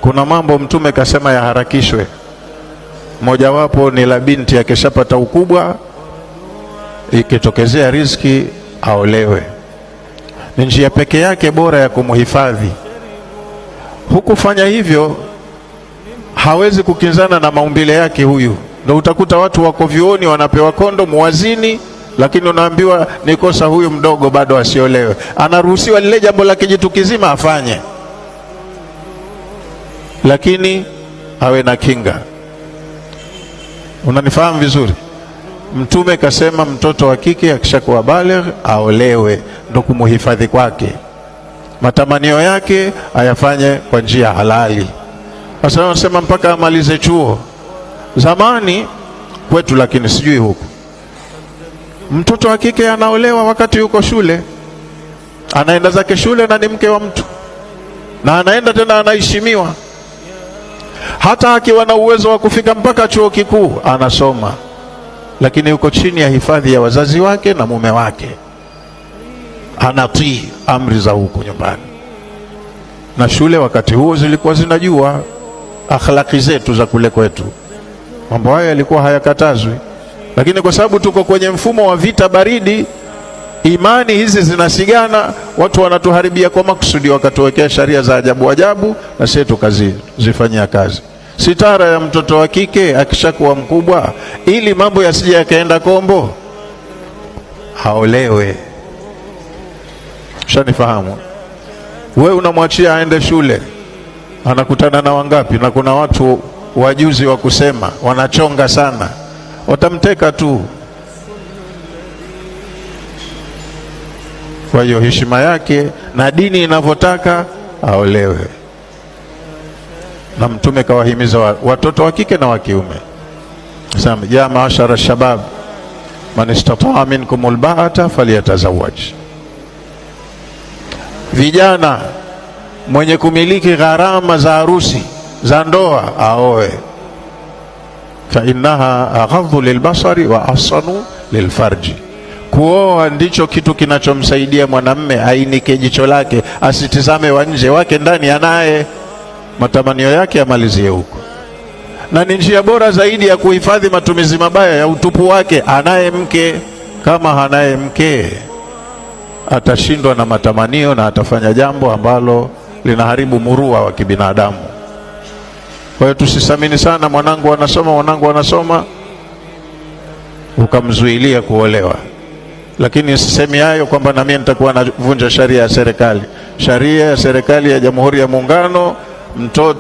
Kuna mambo Mtume kasema yaharakishwe, mojawapo ni la binti akishapata ukubwa, ikitokezea riziki aolewe. Ni njia pekee yake bora ya kumhifadhi. Hukufanya hivyo, hawezi kukinzana na maumbile yake huyu. Ndio utakuta watu wako vyuoni wanapewa kondomu wazini, lakini unaambiwa ni kosa, huyu mdogo bado asiolewe. Anaruhusiwa lile jambo la kijitu kizima afanye, lakini awe na kinga. Unanifahamu vizuri? Mtume kasema mtoto wa kike akishakuwa baligh aolewe, ndo kumuhifadhi kwake, matamanio yake ayafanye kwa njia halali. Sasa wanasema mpaka amalize chuo. Zamani kwetu, lakini sijui huku, mtoto wa kike anaolewa wakati yuko shule, anaenda zake shule na ni mke wa mtu, na anaenda tena anaheshimiwa. Hata akiwa na uwezo wa kufika mpaka chuo kikuu anasoma, lakini yuko chini ya hifadhi ya wazazi wake na mume wake, anatii amri za huku nyumbani. Na shule wakati huo zilikuwa zinajua akhlaki zetu za kule kwetu, mambo hayo yalikuwa hayakatazwi, lakini kwa sababu tuko kwenye mfumo wa vita baridi, imani hizi zinasigana, watu wanatuharibia kwa makusudi, wakatuwekea sharia za ajabu ajabu, na sisi tukazifanyia kazi. Sitara ya mtoto wa kike akishakuwa mkubwa, ili mambo yasije yakaenda kombo, haolewe. Shanifahamu? We unamwachia aende shule, anakutana na wangapi? Na kuna watu wajuzi wa kusema, wanachonga sana, watamteka tu. Kwa hiyo heshima yake na dini inavyotaka aolewe. Na Mtume kawahimiza watoto wa kike na wa kiume, sema ya maashara shabab man istataa minkum albaata falyatazawaj, vijana mwenye kumiliki gharama za harusi za ndoa aoe, fa innaha aghadhu lilbasari wa ahsanu lilfarji. Kuoa ndicho kitu kinachomsaidia mwanamme ainike jicho lake, asitizame wa nje, wake ndani anaye, matamanio yake amalizie huko, na ni njia bora zaidi ya kuhifadhi matumizi mabaya ya utupu wake. Anaye mke, kama hanaye mke atashindwa na matamanio na atafanya jambo ambalo linaharibu murua wa kibinadamu. Kwa hiyo tusisamini sana, mwanangu anasoma, mwanangu anasoma, ukamzuilia kuolewa. Lakini sisemi hayo kwamba na mimi nitakuwa navunja sharia ya serikali. Sharia ya serikali ya Jamhuri ya Muungano, mtoto